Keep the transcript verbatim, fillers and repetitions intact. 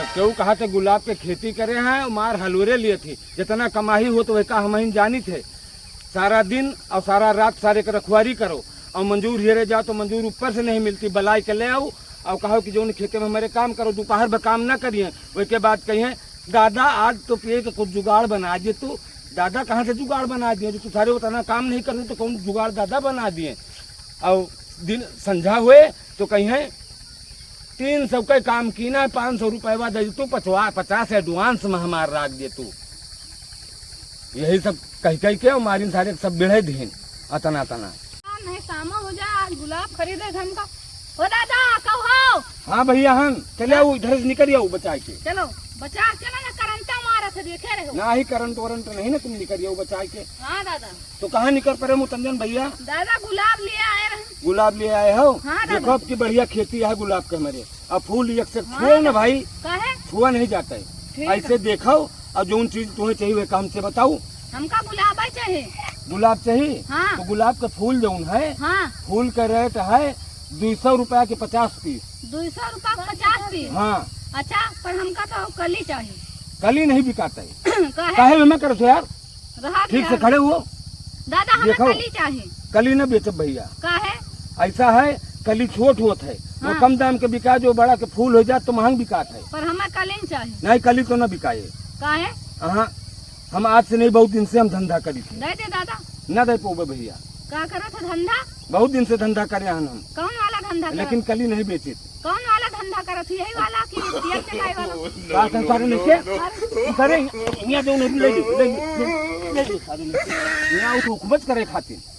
केहू कहा तो गुलाब के खेती करे हैं, मार हलुरे लिए थी, जितना कमाही हो तो वह का हम ही जानी थे। सारा दिन और सारा रात सारे के रखवारी करो, और मंजूर हेरे जाओ तो मंजूर ऊपर से नहीं मिलती, बलाई के ले आओ और कहो कि जौन खेते में हमारे काम करो, दोपहर भर काम ना करिए। वह के बाद कहिए, "दादा, आज तो पिए के कुछ जुगाड़ बना दे तू।" दादा कहाँ से जुगाड़ बना दिए? जो तू सारे उतना काम नहीं करते तो कौन जुगाड़ दादा बना दिए? और दिन संझा हुए तो कहिए, "तीन सौ के काम कीना है, पाँच सौ रुपया दे तू, पचवा-, पचास एडवांस में हमार राख दे तू।" यही सब कह कह के मारिन सारे सब बिढ़े दीन अतना तना। नहीं, सामा हो जा, आज गुलाब खरीदे धन का। ओ दादा, कहो। हाँ भैया, हन चले आओ, इधर से निकल आओ बचा के। चलो, बचा के चलो ना, करंटा मारत है, देखे रहो। ना ही करंट वरंट नहीं ना, तुम निकल आओ बचा के। हाँ दादा। तो कहाँ निकल पड़े मुतंजन भैया? दादा, गुलाब लिए आए रहे। गुलाब लिए आए हो? हाँ दादा। देखो, अब की बढ़िया खेती है गुलाब के हमारे। अब फूल एक से हाँ फूल ना दादा। भाई, काहे? छुआ नहीं जाता है। ठीक है। ऐसे देखो, और जौन चीज तुम्हें चाहिए, वह हमसे बताओ। हमका गुलाब ही चाहिए। गुलाब चाहिए? हाँ। तो गुलाब का फूल जौन है, हाँ। फूल का रेट है दुई सौ रुपया के पचास पीस। दुई सौ रुपया के पचास पीस? हाँ। अच्छा, पर हमका तो कली चाहिए। कली नहीं बिकाता है। काहे? काहे में करत हो यार? रहा ठीक से दिया। खड़े हुओ। दादा, हमें देखो, कली चाहिए। कली न बेचब भैया। काहे? ऐसा है, कली छोट होत है, वो हाँ। कम दाम के बिका, जो बड़ा के फूल हो जात तो महंग बिकात है। पर हमें कली न चाहिए। नहीं, कली तो न बिकाए। काहे? हाँ, हम आज से नहीं, बहुत दिन से हम धंधा करी थे। दे दे दादा। न दे पौबे भैया। का करत है धंधा? बहुत दिन से धंधा करे हन हम। कौन वाला धंधा करत? लेकिन कली नहीं बेचित। कौन वाला धंधा करत ही? यही वाला कि पियर चटाई वाला? का संसार में से? अरे। करे, यहाँ जो नहीं, ले लो, ले लो, ले लो, ले लो, सारे ले लो। यहाँ उठ, हुकूमत करे खातिर।